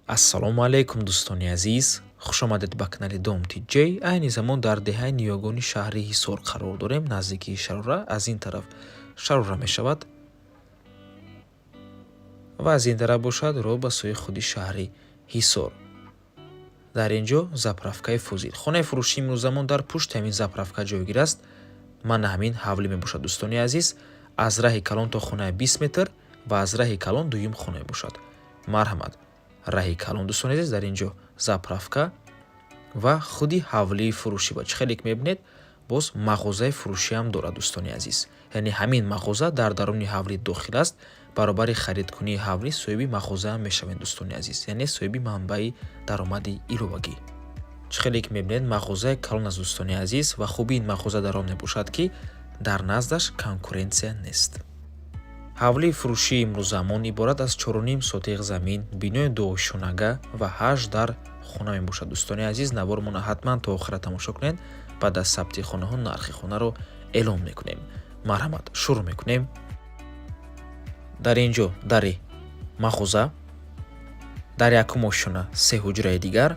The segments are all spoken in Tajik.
Ассалому алайкум, дӯстони азиз, хушомадед ба канали Дом Тиҷей. Айни замон дар деҳаи Ниёгони шаҳри Ҳисор қарор дорем, наздикии Шарора. Аз ин тараф Шарора мешавад ва аз ин тараф бошад роҳ ба сӯи худи шаҳри Ҳисор. Дар ин ҷо заправкаи Фузил. Хонаи фурӯшии имрӯзамон дар пушти ҳамин заправка ҷойгир аст. Мана ҳамин ҳавлӣ мебошад, дӯстони азиз. Аз раҳи калон то хонаи 20 метр ва аз раҳи калон дуюм хона мебошад. Марҳамат, раҳи калон, дӯстони азиз, дар ин ҷо заправка ва худи ҳавлии фурӯшӣ. Ва чӣ хеле ки мебинед, боз мағозаи фурӯшиам дорад, дӯстони азиз. Яъне ҳамин мағоза дар даруни ҳавлӣ дохил аст. Баробари харидкунии ҳавлӣ соҳиби мағозаам мешавед, дӯстони азиз, яъне соҳиби манбаи даромади иловагӣ. Чӣ хеле ки мебинед, мағозаи калон аст, дӯстони азиз, ва хубии ин мағоза дар он мебошад, ки дар наздаш конкуренсия нест. Ҳавлии фурӯшии имрӯзамон иборат аз 4,5 сотиқ замин, бинои дуошёнага ва 8 дар хона мебошад. Дӯстони азиз, навормонро ҳатман то охира тамошо кунед. Баъд аз сабти хонаҳо нархи хонаро эълон мекунем. Марҳамат, шурӯъ мекунем. Дар ин ҷо дари мағоза, дар якум ошёна се ҳуҷраи дигар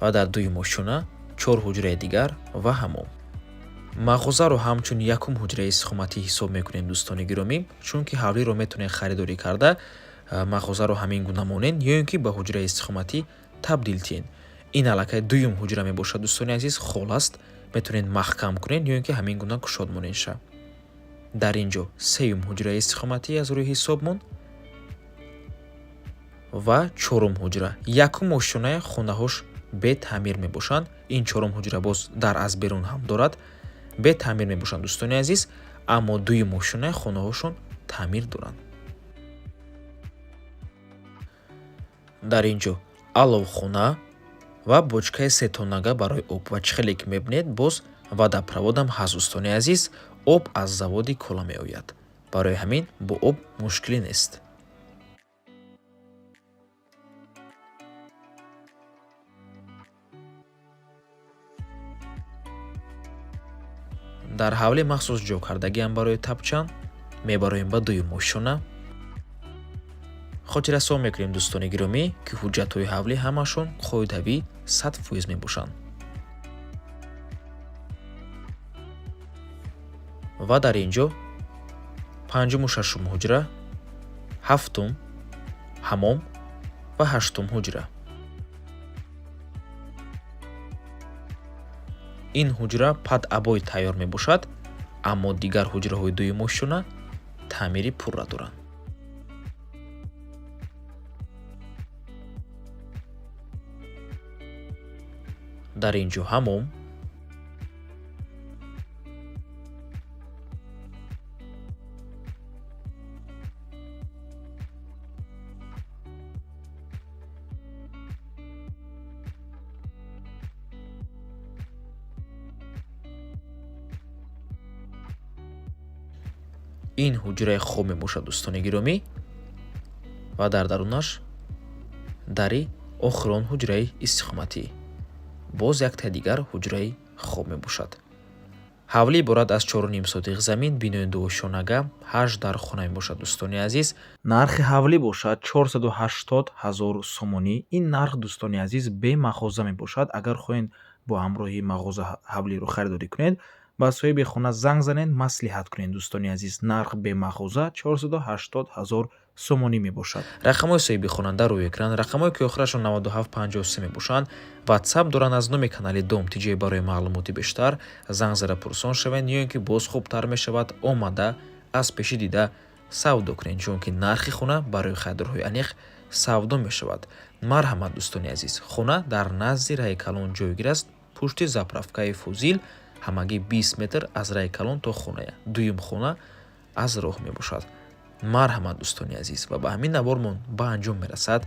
ва дар дуюм ошёна чор ҳуҷраи дигар ва ҳамом. Мағозаро ҳамчун якум ҳуҷраи истиқоматӣ ҳисоб мекунем, дӯстони гиромӣ, чунки ҳавлиро метавонед харидорӣ карда, мағозаро ҳамин гуна монед ё ин ки ба ҳуҷраи истиқоматӣ табдил диҳед. Ин аллакай дуюм ҳуҷра мебошад, дӯстони азиз, хол аст, метавонед маҳкам кунед ё ин ки ҳамин гуна кушод монед ша. Дар ин ҷо сеюм ҳуҷраи истиқоматӣ аз рӯи ҳисобмон ва чорум ҳуҷра. Якум ошёнаи хонаҳош бетаъмир мебошанд. Ин чорум ҳуҷра боз дар аз берун ҳам дорад, бетаъмир мебошанд, дӯстони азиз, аммо дуюм ошёнаи хонаҳошон таъмир доранд. Дар ин ҷо аловхона ва бочкаи сетонага барои об. Ва чӣ хеле ки мебинед, боз водопроводам ҳаст, дӯстони азиз, об аз заводи кола меояд. Барои ҳамин бо об мушкилӣ нест. Дар ҳавлӣ махсус ҷо кардагиам барои тапчан. Мебароем ба дуюм ошёна. Хотиррасон мекунем, дӯстони гиромӣ, ки ҳуҷҷатҳои ҳавлӣ ҳамашон қоидавӣ 100% мебошанд. Ва дар ин ҷо панҷуму шашум ҳуҷра, ҳафтум ҳамом ва ҳаштум ҳуҷра. Ин ҳуҷра под обой тайёр мебошад, аммо дигар ҳуҷраҳои дуюм ошёна таъмири пурра доранд. Дар ин ҷо ҳамом, ин ҳуҷраи хоб мебошад, дӯстони гиромӣ, ва дар дарунаш дари охирон ҳуҷраи истиқоматӣ, боз яктаи дигар ҳуҷраи хоб мебошад. Ҳавлӣ иборат аз 4,5 сотиқ замин, бинои дуошёнага, 8 дар хона мебошад, дӯстони азиз. Нархи ҳавлӣ бошад 480 ҳазор сомонӣ. Ин нарх, дӯстони азиз, бемағоза мебошад. Агар хоҳед бо ҳамроҳии мағоза ҳавлиро харидорӣ кунед, ба соҳиби хона занг занед, маслиҳат кунед, дӯстони азиз. Нарх бемағоза 480 ҳазор сомонӣ мебошад. Рақамҳои соҳиби хона дар рӯи экран, рақамҳое ки охирашон 9753 мебошанд, ватсап доранд. Аз номи канали Дом Тиҷей барои маълумоти бештар занг зада пурсон шавед, ё ин ки боз хубтар мешавад омада аз пеши дида савдо кунед, чунки нархи хона барои харидорҳои аниқ савдо мешавад. Марҳамат, дӯстони азиз, хона дар назди раҳи калон ҷойгир аст, пушти заправкаи Фузил, ҳамагӣ 20 метр аз раҳи калон то хоная, дуюм хона аз роҳ мебошад. Марҳамат, дӯстони азиз, ва ба ҳамин навормон ба анҷом мерасад.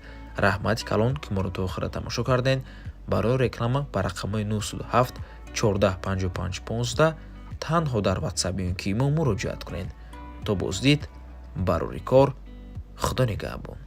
Раҳмати калон, ки моро то охира тамошо кардем. Барои реклама ба рақамҳои 907 14 55 15 танҳо дар ватсап ё ки имо муроҷиат кунед. То боздид, барори кор, Худо нигаҳбон.